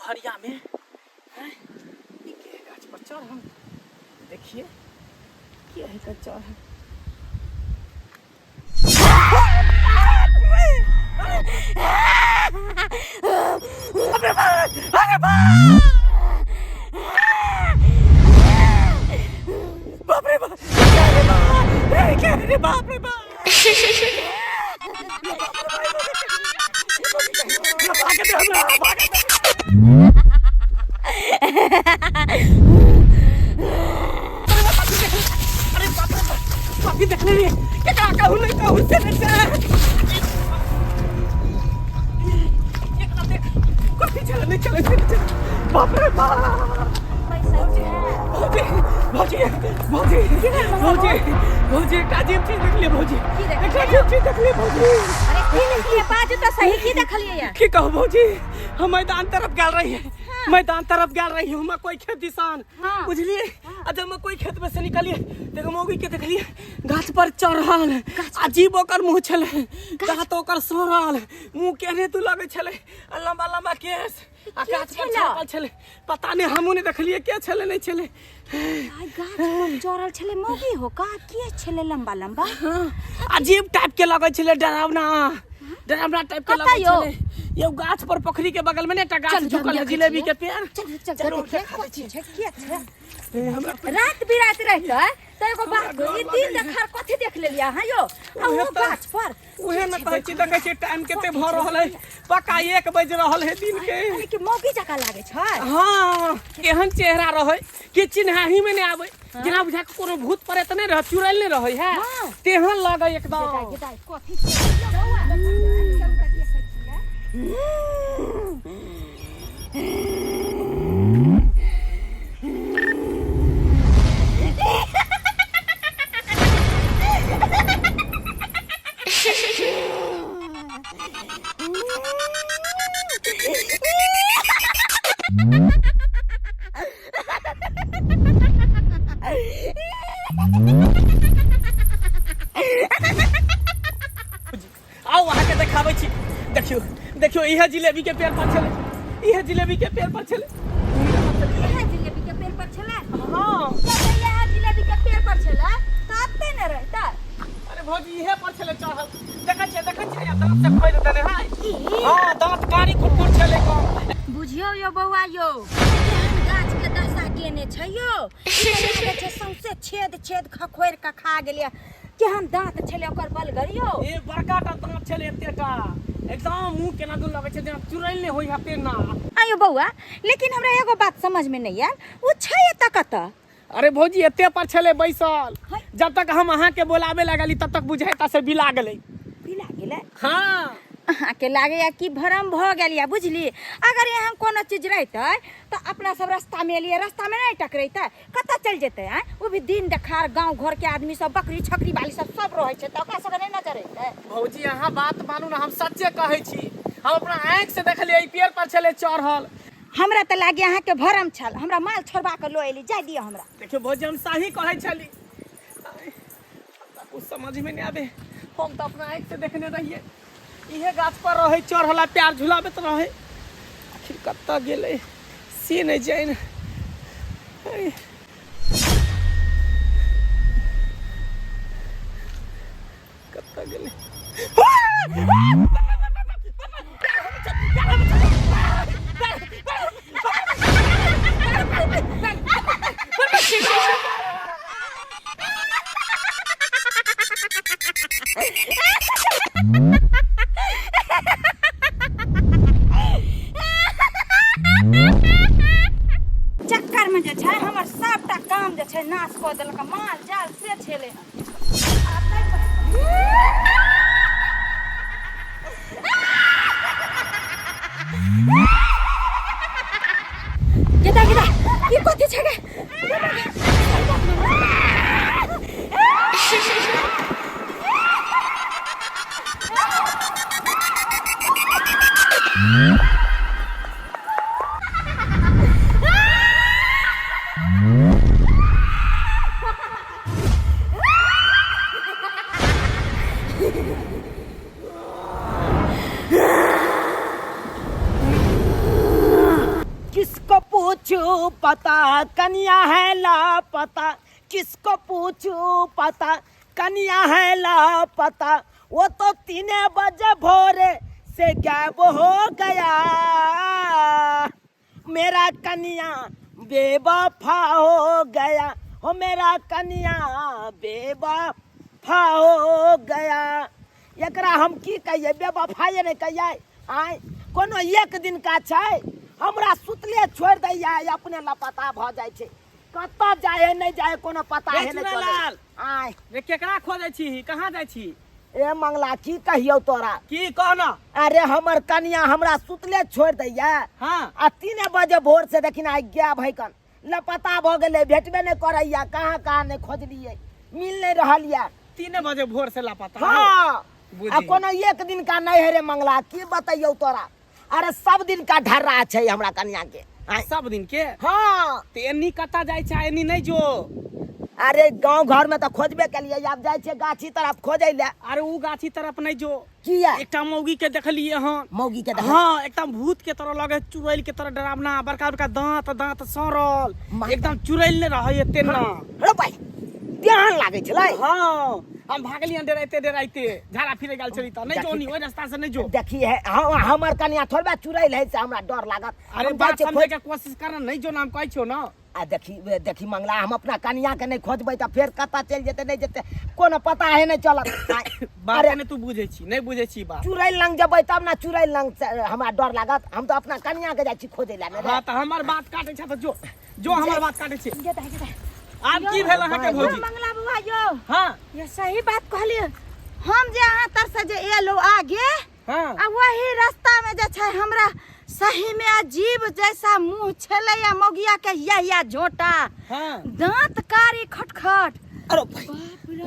दुपहरियामे आँय, ई के गाछ पर चढ़ल देखिए के है के चढ़ल। अरे बाप, बाप रे बाप, अरे बाप रे, क्या रे बाप रे बाप, भागे दे हमरा, भागे दे। अरे बाप रे बाप, कथी देखले रे? केकरा कहू नहीं कहू से नहीं से एकरा देख, कथी चले नहीं चले से नहीं चले। बाप रे बाप, भौजी भौजी भौजी भौजी भौजी, एकटा अजीब चीज देखलिए भौजी, एकटा अजीब चीज देखलिए भौजी। अरे की देखलिए? बाजू तऽ सही, की देखलिए या? की कहू भौजी, हम मैदान तरफ गेल रहिए, मैदान तरफ गेल रहिए हम कोई खेत दिसान। बुझलिए? आ जब हम कोई खेत में से निकलिए देखो मौगी के देखलिए गाछ पर चढ़ल, अजीब ओकर मुंह छलै, दांत ओकर सड़ल, मुंह केहने तू लगै छलै, आ लंबा लंबा केश आ के गाछ पर छलै? चढ़ल छलै। पता नहि, हमहूँ नहि देखलिए के छलै नहि छलै। आइ गाछ पर चढ़ल छलै मौगी हो का? के छलै लंबा लंबा? हाँ, अजीब टाइप के लगै छलै, डरावना डरावना टाइप के कतऽ लगै यौ? छलै यौ। गाछ पर पोखरी के बगल में ने एकटा गाछ चल, चल, झुकल है, देखै जिलेबी छियै। के पेड़। चल चल। चलू, देखिए देखा दै कथी छै, के छै? ए, हमरा रात बिरात रहितै तऽ एगो बात, डर ई दिन देखार कथी देख लेलियै अहाँ यौ? आ उहे ओ तऽ- गाछ पर उहे ने कहै छी, देखै छी टाइम कते भऽ रहल है, पक्का 1 बजि रहल है दिन के। यानी कि मौगी जकाँ लागै छै। हाँ, एहन चेहरा रहै कि चिन्हाही में नहि आबै, जेना बुझा के कोनो भूत प्रेत नहि रहै, चुड़ैल नहि रहै है, तेहन लगै एकदम। दाइ, कथी छै यौ बौआ? चलू तऽ देखै छियै। आउ, अहाँके देखाबै छी। देखियौ देखियौ, इहे जिलेबी के पेड़ पर छलै, इहे जिलेबी के पेड़ पर छलै। इएह जिलेबी के पेड़ पर छलै? हाँ। जब इएह जिलेबी के पेड़ पर छलै तऽ एते ने रहतै। अरे भौजी, इहे पर छलै चढ़ल, देखै छियै, देखै छियै, दाँत से खोलि देने है। हाँ, दाँत कारी कुकुर छलै कम। बुझियौ यौ बौआ यौ, केहन गाछ के दशा केने छै यौ। ई तऽ लागै छै सौंसे छेद छेद खखोरि कऽ खा गेलै। केहन दाँत छलै ओकर बलगर यौ। ए, बड़का टा दाँत छलै एते टा, एकदम मुंह केना दूर लगै छै जेना चुड़ैल नहि होइ है तेना। आयो बौआ, लेकिन हमरा एगो बात समझ में नहीं आयल, ओ छै एतऽ कतऽ? अरे भौजी, एते पर छलै बैसल। है। जब तक हम अहाँके बोलाबे लगली तब तक बुझाइता से बिला गेलै। बिला गेलै? हाँ। अहाँके लागैया कि भ्रम भऽ गेल या, बुझली? अगर एहन कोनो चीज रहितै तऽ अपना सब रास्तामे एलियै, रास्तामे नहि टकरेतै? कतऽ चलि जेतै? आँय, ओ भी दिन देखार, गाँव घरके आदमी सब, बकरी छकरी वाली सब सब रहै छै, तऽ ओकरा सबके नहि नजर एतै? भौजी, अहाँ बात मानू ने, हम सच्चे कहै छी, हम अपना आँखि से देखलियै, ई पेड़ पर छलै चढ़ल। हमरा तऽ लागै अहाँके भरम छल, हमरा माल छोड़बा कऽ लऽ एली। जाय दिअ हमरा। देखियौ भौजी, हम सही कहै छली। हमरा कुछ समझ में नहीं आबे, हम तऽ अपना आँखि से देखने रहियै, इहे गाछ पर रहै चढ़ल आ प्यार झुलाबैत रहै। आखिर कतऽ गेलै से नहि जानि। कतऽ गेलै? चक्कर में जे छै हमर सबटा काम जे छै नाश कऽ देलक, माल जाल से छेलै हन। गेदा गेदा, ई कथी छै गे? पूछू पता कनिया है लापता, किसको पूछू पता कनिया है लापता, वो तो 3 बजे भोरे से गायब हो गया, मेरा कनिया बेवफा हो गया, हो मेरा कनिया बेवफा हो गया। एकरा हम की कहिए, बेवफाए नहीं कहिए? आय, कोनो एक दिन का छै, हमरा सुतले छोड़ि दैया, अपने लापता भऽ जाइ छै। कतऽ जाइ है नहि जाइ है, कोनो पता है नहीं चलै। चुनालाल। आय। रे, केकरा खोजै छी? कहाँ जाइ छी? ए मंगला, की कहियौ तोरा। की कह न। अरे, हमर कनिया हमरा सुतले छोड़ि दैया आ 3 बजे भोर से देखिन आइ गायब है कन, लापता भऽ गेलै, भेटबे नहि करैया। कहाँ कहाँ नहि खोजलियै, मिल नहि रहल यऽ। 3 बजे भोर से लापता? हाँ। बुझी। आ कोनो एक दिन का नहीं है रे मंगला, की बतैयौ तोरा। अरे, सब दिन का ढर्रा छै हमरा कनिया के। आँय। सब दिन के? हाँ। तऽ एन्नी कतऽ जाइ छै? एन्नी नहि जो। अरे, गांव घर में तऽ खोजबे केलियै, आब जाइ छियै गाछी तरफ खोजै ले। अरे, उ गाछी तरफ नहि जो। किया? एकटा मौगी के देखलियै हन। मौगी के देख? हाँ, एकदम भूत के तरह लगे, चुड़ैल के तरह, डरावना, बड़का बड़का दांत, दांत सड़ल। एकदम चुड़ैल ने रहै तेना। रे भाई, तेहन लागै छलै? हाँ, हम भागलियै डराइते डराइते, झाड़ा फिरे गेल छली। तऽ नहि जो नी, ओहि रास्ता से नहि जो। देखी है, हाँ, हमर कनिया थोड़बे चुड़ैल है से हमरा डर लागत? अरे, हम जाइ बात छियै समझे के कोशिश कर न, नहि जो नाम कहै छियौ न। आ देखी देखी मंगला, हम अपना कनिया के नहीं खोजबै तऽ फेर कतऽ चलि जेतै नहि जेतै, कोनो पता है नहि चलत। बात अरे नहि तू बुझै छी, नहि बुझै छी बात। चुड़ैल लंग जेबै तब ने, चुड़ैल लंग से हमरा डर लागत? हम तऽ अपना कनिया के जाइ छी खोजै लए ने रे। हाँ, तऽ हमर बात काटै छै तऽ जो जो, हमर बात काटै छी। जेता जेता। आब की भेल अहाँके यौ भौजी? मंगला बौआ यौ। हाँ। ये सही बात कहलियै। हम जे अहाँ तर से जे एलो आगे आ वही रास्ता में जे छै, हमरा सही में अजीब जैसा मुंह छलै या मौगिया के, या या झोटा, दांत कारी खटखट। अरे भाई,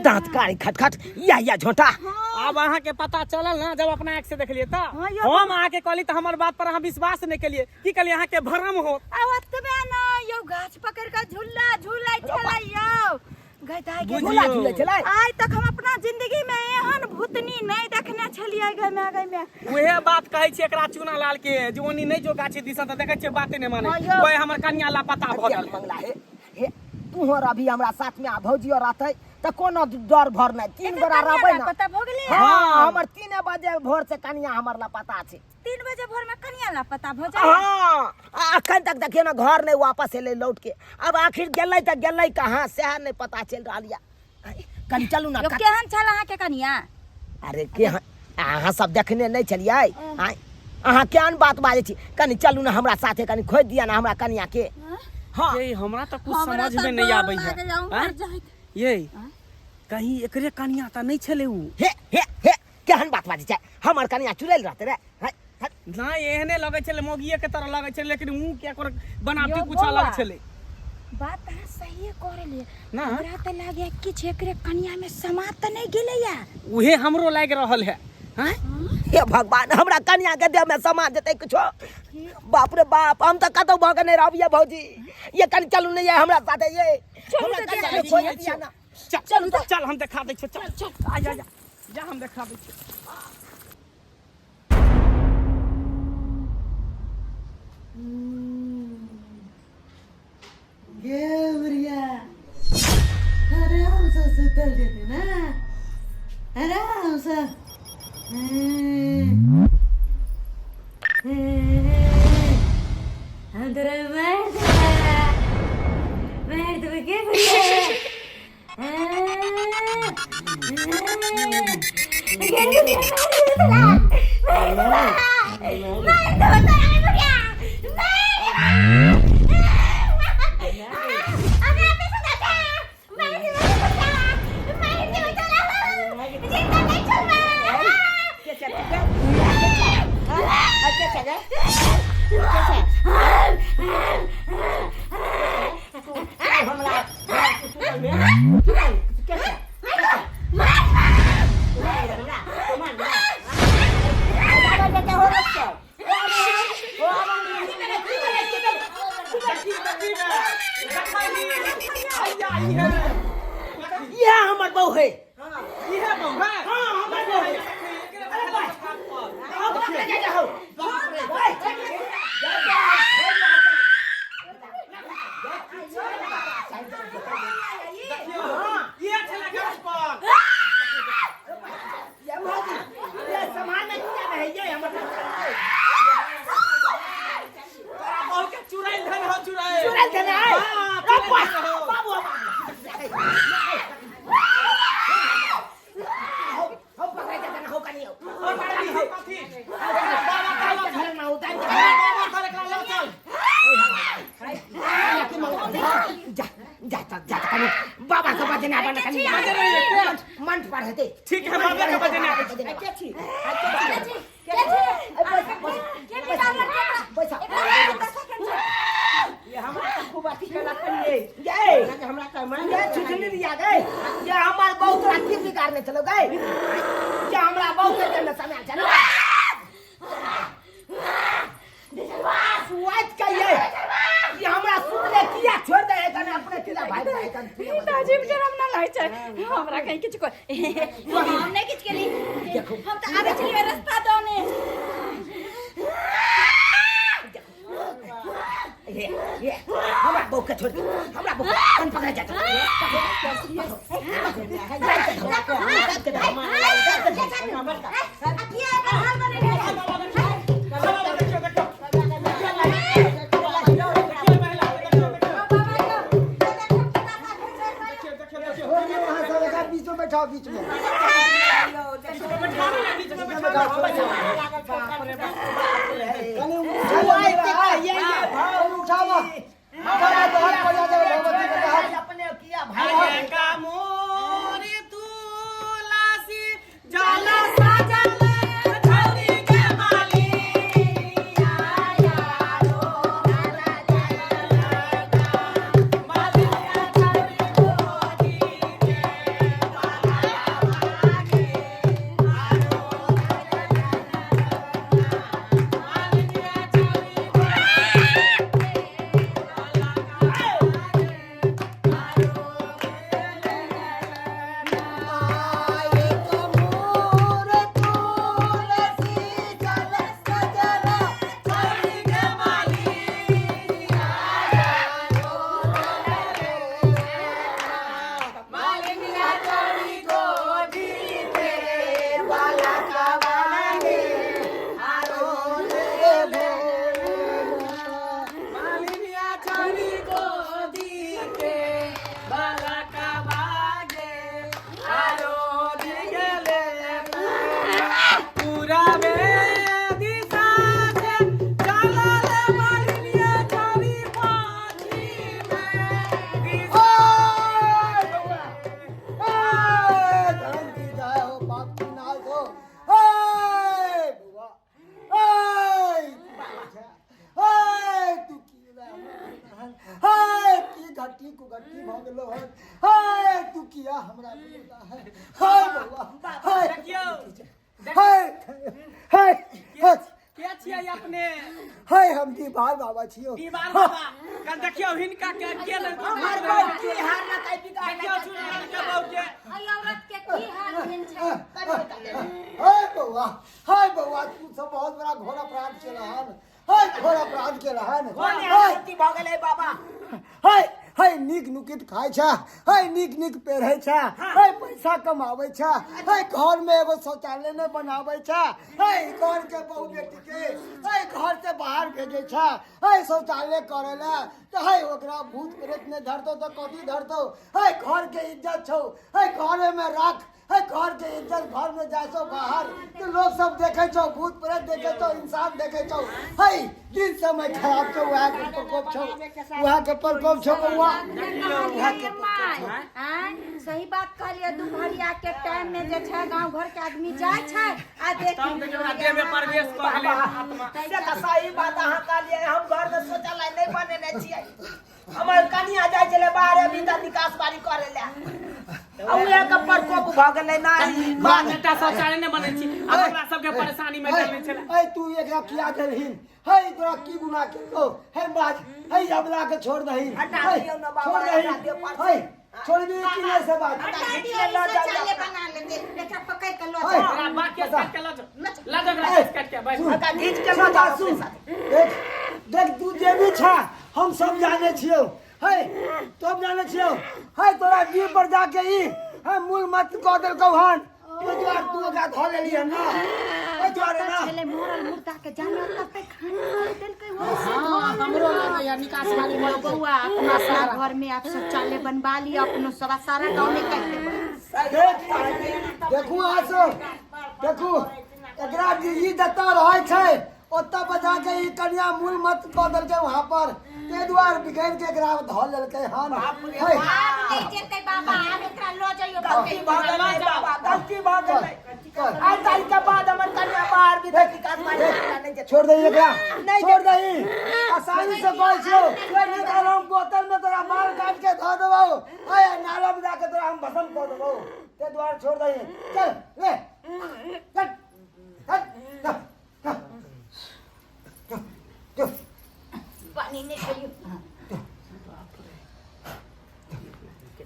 दांत कारी खटखट, या या झोटा। आब अहाँके पता चलल ना, जब अपना आँख से देखलियै तऽ? हाँ यौ। हम अहाँके कहली तऽ हमर बात पर अहाँ विश्वास नहि केलियै। की कहलियै, अहाँके भरम हो। आ ओतबे न यौ, गाछ पकड़ के झूला झूलै छलै यौ। गै दाइ गे। झूला झूलै छलै? आइ तक हम अपना जिंदगी में एहन भूतनी नहीं देखने छलियै गै my गै my. उहे बात कहै छी एकरा चूना लाल के जे ओनी नहि जो गाछी दिसन, तऽ देखै छियै बाते नहि मानै। हाँ यौ। ओए हमर कनिया लापता भऽ गेल। मंगला, हे हे, तू और अभी हमरा साथ में आ, भौजी और रहतै तऽ कोनो डर भर नहि। तीन एकर गोरा कनिया रहबै ने। लापता भऽ गेलै? हाँ, हमर 3 बजे भोर से कनिया हमर लापता छै। 3 बजे भोर में कनिया लापता भऽ जाय? हाँ, आ अखन तक देखियौ ने, घर नहि वापस एलै लौट के। अब आखिर गेलै तऽ गेलै कहाँ, सएह नहि पता चलि रहल यऽ। कनि चलू ने। यौ, केहन छल अहाँके कनिया? अरे, के अहाँ सब देखने नहि छलियै? आँय, अहाँ केहन बात बाजै छी? कनि चलू ने हमरा साथे, कनि खोजि दिअ ने हमरा कनिया के। हाँ। ये हमरा तऽ कुछ हमरा समझ तऽ में नहीं डर आबै है। लागैया उम्हर आँय? जाइत। ये कहीं एकरे कनिया तऽ नहि छलै उ? हे हे हे, केहन बात बाजै छै? हमर कनिया चुड़ैल रहतै रे? हे, हे। नहि, एहने लगै छलै, मौगिए के तरह लगै छलै, लेकिन मुँह के एकर बनावटी यौ कुछ अलग बौआ। छलै। बात अहाँ सहिए कह रहलियै। ना। हमरा तऽ लागैया किछु एकरे कनिया में समा तऽ नहि गेलैया। उहे हमरो लागि रहल है। आँय? हे भगवान, हमरा कनिया के देह में समा जेतै कुछो, बाप रे बाप, हम तऽ कतौ भऽ के नहि रहब। ये भौजी, ये कनि चलू ने ये हमरा साथे, ये हमरा तऽ कनिया के देखै खोजि दिअ ने। चल चलू तऽ। चल, हम देखा दै छियौ। चल चल, आ जा जा जा, हम देखा दै छियौ। गे बुढ़िया, आराम से सुतल जेतै ने, आराम से। हम तोरा मारि देबै, मारि देबै गे बुढ़िया। गे बुढ़िया, मारि देबै तोरा, मारि देबै, मारि देबै तोरा गे बुढ़िया, मारि हमरा पे सुता दे, मारि देबै गे बुढ़िया, मारि देबै तोरा, जिंदा नहि छोड़बै। के छै के? के छै गे? के छै? हमरा के छै? के छै? तोरा बहू के चुड़ैल धन हो चुड़ैल चुड़ैल धन है? हाँ, चुड़ैल धन हो। बाबू हम पकड़े जाते ना हो कनी हो हो कनी हो कथी बाबा का घर ना होता है बाबा तर एकरा लऽ चल जा जा जा जा कनी बाबा के बजना बन कनी मंच पर हेते ठीक है बाबा के बजना के छी के छी के छी के बिगाड़लक एकरा? पैसा एकरा दशा केहन छै? ये हमरा तऽ खूब अथी केलक ये ये हमरा तऽ मान ये छुछली लिया गए ये हमार बहुत राखी बिगाड़ने चलो गए ये हमरा बहुत के समय चलो सुआत का ये ये हमरा सुतले किया छोड़ दे तने अपने किला भाई भाई कन ई तऽ अजीब डरावना लागै छै हमरा कहीं किछु हम नहि किछु केली हम तऽ आबै छलियै रास्ता दने ये ये हमरा बहू के छोड़ दे हमरा बहू कन पकड़ जा किया एकर हाल बनेने छै? बाबा यौ, ये देखियौ केना काटै छै एकरा। हो गया वहाँ सब एकरा बीच में बैठाओ बीच में कनी उठाओ कनी उठाओ उठाओ तो हाथ पड़ जाए भगवती के हाथ अपने किया भाई का मोरी तुलसी जल सजल छौरी के माली मालिनिया छौरी गोदी के बालका बागे आरो दिगले पूरा में दिशा से चलल मालिनिया छौरी पाछी में दिशा धर्म की जय हो बाप की नाल हो ए बुआ ए ए तू की हे की घटी कुघटी भ गेलो हन हे तू किया हमरा बोला है हे बउआ हे देखियौ हे हे हे के छियै अपने हे हम दीवार बाबा छियो दीवार बाबा कल देखियौ हिनका के के नहि हमर बहू की हार ना ताई बिगाड़ देखियौ चुड़ैल के बहू के एहि औरत के की हाल भेल छै हे बउआ हे बउआ तू सब बहुत बड़ा घोर अपराध केला हन हे घोर अपराध केला हन कोन हे गलती भऽ गेलै बाबा हे हे नीक नुकित खाइ छै हे नीक नीक पहिरै छै हे पैसा कमाबै छै हे घर में एगो शौचालय नहि बनाबै छै हे घर के बहु बेटी के हे घर से बाहर भेजै छै हे शौचालय करै लए तऽ हे ओकरा भूत प्रेत नहि धरतौ तऽ कथी धरतौ हे घर के इज्जत छौ हे घरे में राख हे घर के इज्जत घर में जाइ छौ बाहर तऽ लोग सब देखै छौ भूत प्रेत देखै छौ इंसान देखै छौ हे दिन समय खराब छौ वएह के प्रकोप छौ वएह के प्रकोप छौ बौआ वएह के प्रकोप छौ आँय, सही बात कहलियै दुपहरिया के टाइम में जे छै गांव घर के आदमी जाइ छै आ देख तब देखियौ ओकरा देह में प्रवेश कऽ गेलै आत्मा से तऽ सही बात अहाँ कहलियै हम घर में शौचालय नहि बनेने छियै हमर कनिया जाइ छलै बाहरे भीतर निकास बारी करे लए आ उएह के प्रकोप भऽ गेलै ना बाप बेटा शौचालय नहि बनै छी आ हमरा सबके परेशानी में डलने छलै ऐ तू एकरा किया देलहिन हे तोरा की गुनाह केलकौ हे बाज हे अबला के छोड़ दही हटा हे, दियौ ना बाबा, छोड़ दही हटा दियौ, परसों। हे छोड़बी कि नहीं से बाज हटा घीच दियौ, के लऽ जाउ शौचालय बना लेतै एकरा पकड़ि कऽ लऽ हे। जाउ ओकरा बात केस काट के लऽ जाउ लऽ जाउ ओकरा ए, केस काट के बैठ सुन, हटा घीच के सुन लऽ जाउ बात सुन अपने साथे। देख देख तू जे भी छा हम सब जाने छियौ हे सब जाने छियौ हे तोरा जीव पर जाके ई हे मूल मत कऽ देलकौ हन ओहि दुआरे तू ओकरा धऽ लेली हन ना ओहि दुआरे ना छले मरल मुर्दा के जानवर तते खाना कर देलकै वो से। हाँ, हमरो लगैया निकास वाली यो बौआ, अपना सारा घर में आप शौचालय बनवा लिया अपनो सब, आ सारा गांव में कह देबै। देख, देखू अहाँ सब, देखू एकरा जे ई जतऽ रहै छै ओतऽ बजा के ई कनिया मूल मत कऽ देलकै वहाँ पर, ताहि दुआरे बिगड़ि के एकरा धऽ लेलकै हन। है। आब नहि जेतै बाबा, आब एकरा लऽ जइयो। गलती भऽ गेलै बाबा, गलती भऽ गेलै। चल। आइ तारीख के बाद हमर कन्या बाहर भीतर निकास मारि नहि जेतै। छोड़ दही एकरा। नहि। छोड़ दही, आसानी से कहै छियौ, नहीं तऽ हम बोतल में तोरा मार काट के धऽ देबौ, आय नाला में जाके तोरा हम भस्म कऽ देबौ। ताहि दुआरे छोड़ दही। चल ले, चल, हट, चल, चल, चल, चल। पानी नहि पियू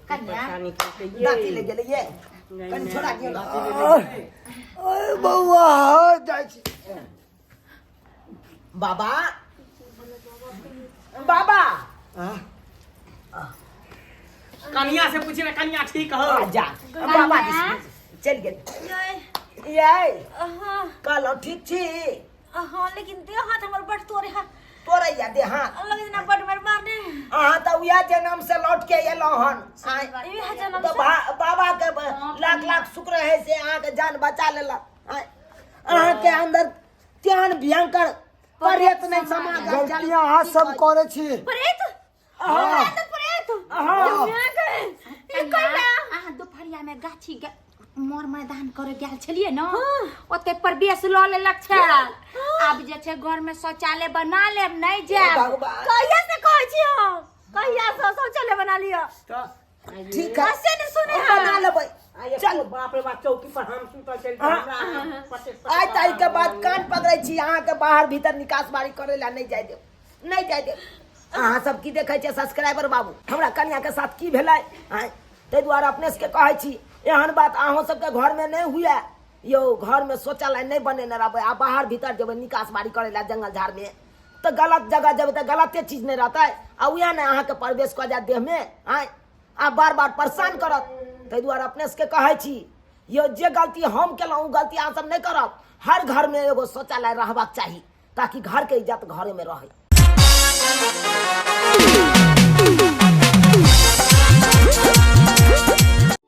कन्या। दाँती ले गेलै ये, कनि छोड़ा दियौ ने। अरे बौआ, जाइ छी। बाबा, बाबा। आँ? कनिया से पूछी ना, कनिया ठीक हो? आ जा बाबा दिस चलि गेल ये। हाँ। कहलहुँ ठीक छी? हाँ, लेकिन देह हाथ हमर बड तोरे हा। तोड़ैया देह हाथ? लगे जेना बड बेर मारने। अहाँ तऽ उएह जनम से लौट के एलहुँ हन आँय। इएह जनम तऽ से? बाबा के लाख लाख शुक्र है से अहाँके जान बचा लेलक आँय। अहाँके अंदर तेहन भयंकर प्रेत नहीं समा गेल। गलती अहाँ सब करै छी। प्रेत? हाँ। प्रेत, प्रेत। हाँ। ई कहिया? अहाँ दुपहरिया में गाछी मोर मैदान करे गेल छलियै ने, ओते प्रवेश लऽ लेलक छै। आब जे छै घर में शौचालय बना लेब, नहि जायब। भगवान। कहिया से कहै छी हम, कहिया से शौचालय बना लिअ। ठीक है। से नहि सुनै हम बना लेबै। चल बाप रे बाप, चौकी पर हम सुतल चलि। हाँ। आइ तारीख के बाद कान पकड़ै छी अहाँके, बाहर भीतर निकास बारी करे ला नहीं जाय देब, नहीं जाय देब। अहाँ सब की देखै छियै सब्सक्राइबर बाबू, हमरा कन्या के साथ की भेलै आँय? ताहि दुआरे अपने सबके कहै छी, एहन बात अहूँ सबके घरमे नहि हुए यौ। घरमे शौचालय नहि बनेने रहबै आ बाहर भीतर जेबै निकास बारी करै ला जंगल झाड़मे, तऽ गलत जगह जेबै तऽ गलते चीज नहि रहतै आ उएह ने अहाँके प्रवेश कऽ जायत देहमे आँय, आ बार बार परेशान करत। ताहि दुआरे अपने सबके कहै छी यौ, जे गलती हम केलहुँ ओ गलती अहाँ सब नहि करब। हर घरमे एगो शौचालय रहबाक चाही ताकि घरके इज्जत घरेमे रहै।